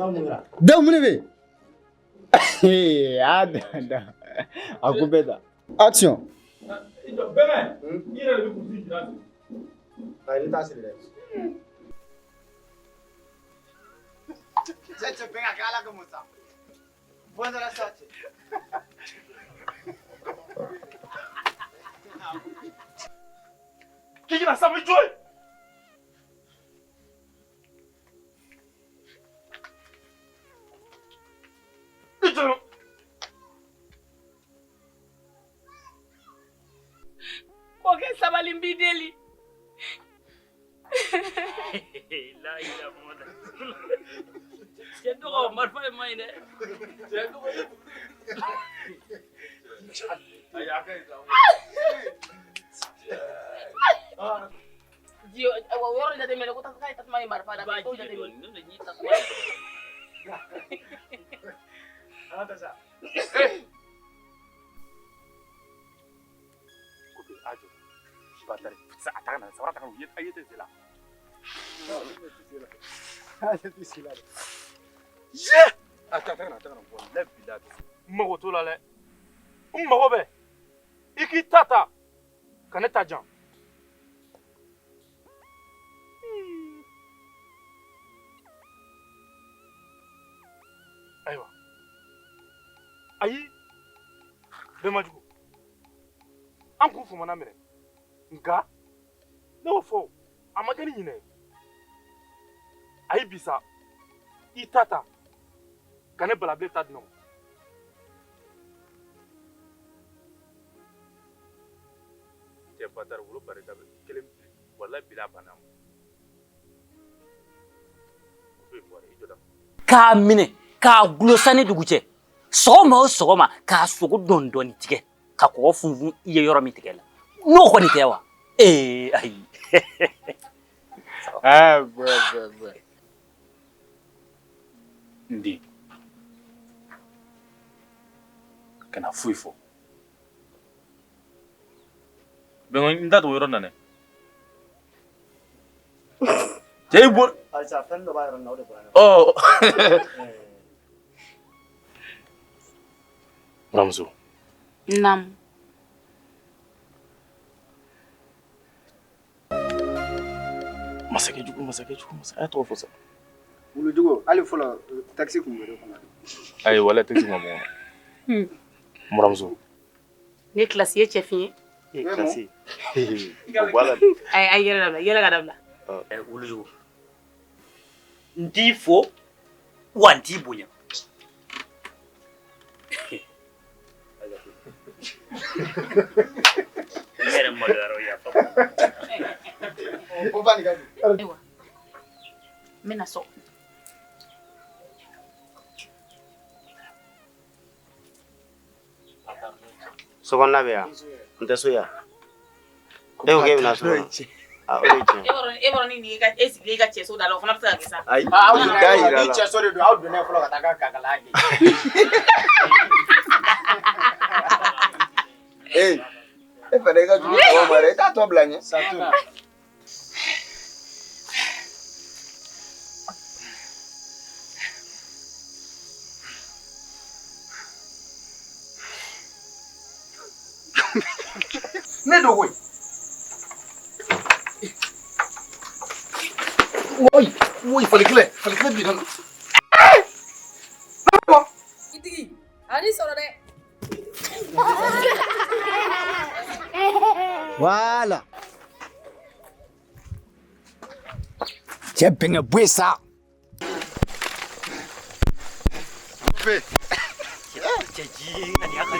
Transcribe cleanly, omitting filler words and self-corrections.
Dawu, mun de bɛ yen? A da a ko bɛɛ ta. Action. Bɛnkɛ, i yɛrɛ de bɛ kurusi jira. Ayi, ne t'a siri dɛ. Cɛ, cɛ, bɛnkɛ, kɛ ala kama sa. Bɔ n da la sa, cɛ. K'i kana sanfɛ jɔ ye. I jɔ. Kɔkɛ, sabali, n b'i deli. La ilaha Muhammad. Cɛ dɔgɔ, marifa ye man ɲi dɛ. Cɛ dɔgɔ. Ayi, a ka ɲi sa. Ji o yɔrɔ jateminɛ ko k'a ye tasuma ye marifa da. I b'a t'o ji jateminɛ. dɔɔni, n'o tɛ n'i tasuma. An ka taa sa. Ko a jɔ. Batari, a ta ka na, sabara ta ka na, a ye tɛ la. Ale tɛ si la dɛ. Ye! A ta ka na, a ta ka na, walahi bilahi a tɛ se. N mago t'o la dɛ. N mago bɛ i k'i ta ta ka ne ta jan. Ayiwa, ayi, bɛnbajugu, an kun fumana minɛ, nka ne y'o fɔ, a ma kɛ ni ɲinɛ ye. Ayi, bi sa, i ta ta ka ne balabilen ta di ne ma. Cɛ batari, wolo barika bɛ kelen, walahi bila, a banna ma. I jɔ da. K'a minɛ k'a gulo sanni dugu cɛ, sɔgɔma o sɔgɔma k'a sogo dɔɔni dɔɔni tigɛ ka kɔgɔ funfun i ye yɔrɔ min tigɛ la, n'o kɔni tɛ wa? Ee, ayi. Aa, bɔn bɔn bɔn. N den, kana foyi fɔ. Bɛn, n da t'o yɔrɔ na dɛ. Cɛ, i bɔ. Ayisa, fɛn dɔ b'a yɔrɔ nin na, o de bɔra ne. Ɔ, buramuso. Naamu. Masakɛ jugu, masakɛ jugu, masakɛ, a y'a tɔgɔ fɔ sa. Wulujugu, hali fɔlɔ taxi kun bɛ ne kɔnɔ. Ayi, walahi, taxi ma bɔ n kɔnɔ. Buramuso. Ne kilasi ye cɛfin ye. E kilasi. O bɔ a la. Ayi, ayi, yɛlɛ dabila, yɛlɛ ka dabila. Wulujugu, n t'i fo wa n t'i bonya. Ne yɛrɛ maloyara, o yafa. Ko ba nin ka bon. Ayiwa, n bɛna so. Sokɔnɔna bɛ yan, n tɛ so yan. E ko k'e bɛna so kɔnɔ. A, o de ye tiɲɛ. E b'a dɔn, e b'a dɔn, ni nin y'i ka, e sigilen i ka cɛso da la, o fana bɛ se ka kɛ sa. Ayi, Aw da yira ni la. cɛ so de don, aw donnen fɔlɔ ka taa ka kakala kɛ. Ee, e fana, i ka jugu mɔgɔw ma dɛ, i t'a tɔ bila ɲɛ. Satu. Ne don koyi. Woyi, woyi, falikɛlɛ, falikɛlɛ bi na. Itigi, a ni sɔrɔ dɛ. Voilà. Cɛ, bɛnkɛ, bɔ yen sa. Cɛ, ji ŋaniya ka.